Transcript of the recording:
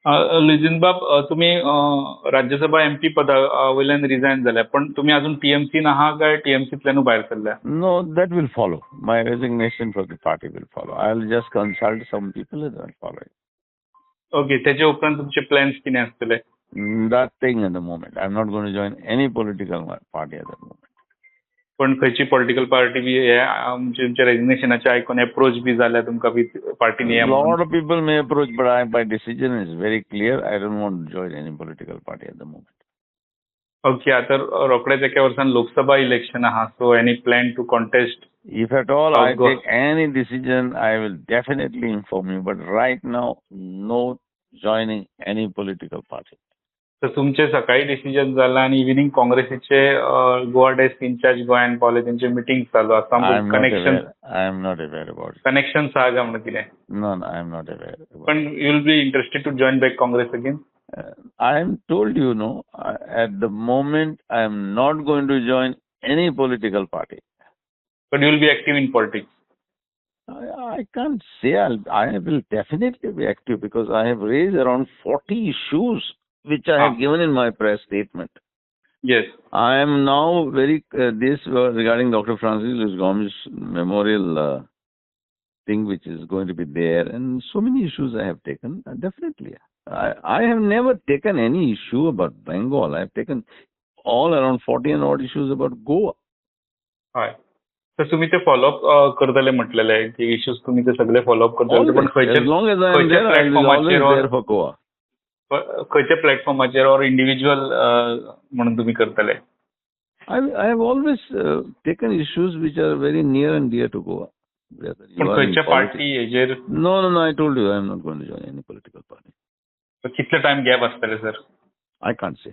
लुईझिन बाब, तुमी राज्यसभा एमपी पदा वयल्यान रिजायन जाल्या, पण तुमी अजून टीएमसीन आहा काय टीएमसींतल्यानूय भायर सरल्या? No, that will follow. My resignation from the party will follow. I will just consult some people and I'll follow it. Okay, तेजे उपरांत तुमचे प्लॅन्स कितें आसतले? Nothing at the moment. I'm not going to join any political party at the moment. पण खंयची political party बी हे आमचे तुमच्या रेजिग्नेशनाचे आयकून एप्रोच बी जाल्या तुमकां बी पार्टीन A lot of people may approach, but my decision is very clear. I don't want to join any political party at the moment. Okay, आतां रोखडेच एका वर्सान लोकसभा इलेक्शन आहा, so any plan to contest? If at all I South Goa. Take any decision, I will definitely inform you. But right now, no joining any political party. तर तुमचे सकाळी decision जाला आनी इव्हिनींग काँग्रेसीचे गोवा डेस्क इन्चार्ज गोंयान पावले, तेंचे meeting चालू आसा. I am not connection aware. I am not aware about it. Connection आहा काय म्हणून कितें? No, I am not aware about पण you will be interested to join back Congress again? I am told you, no, at the moment I am not going to join any political party. But you will be active in politics? I can't say I will definitely be active because I have raised around 40 issues which I have given in my press statement. I am now very, this regarding Dr. Francis Luis Gomes memorial thing which is going to be there, and so many issues I have taken. Definitely. I have never taken any issue about Bengal. I have taken all around 40 and odd issues about Goa. हय, तर तुम्ही ते follow up करतले म्हटलेले की issues तुम्ही ते सगळे फॉलोअप करतले, पण Always. खंयचे As long as I am खंयच्या there, I will be always प्लॅटफॉर्माचेर there for Goa. खंयच्या प्लॅटफॉर्माचेर ऑर इंडिव्हिज्युअल म्हणून तुम्ही करतले? I have always taken issues which are very near and dear to Goa. Whether you पण are in खंयच्या politics. Party हेजेर? No, I told you I am not going to join any political party. कितले time gap आसतले sir? I can't say.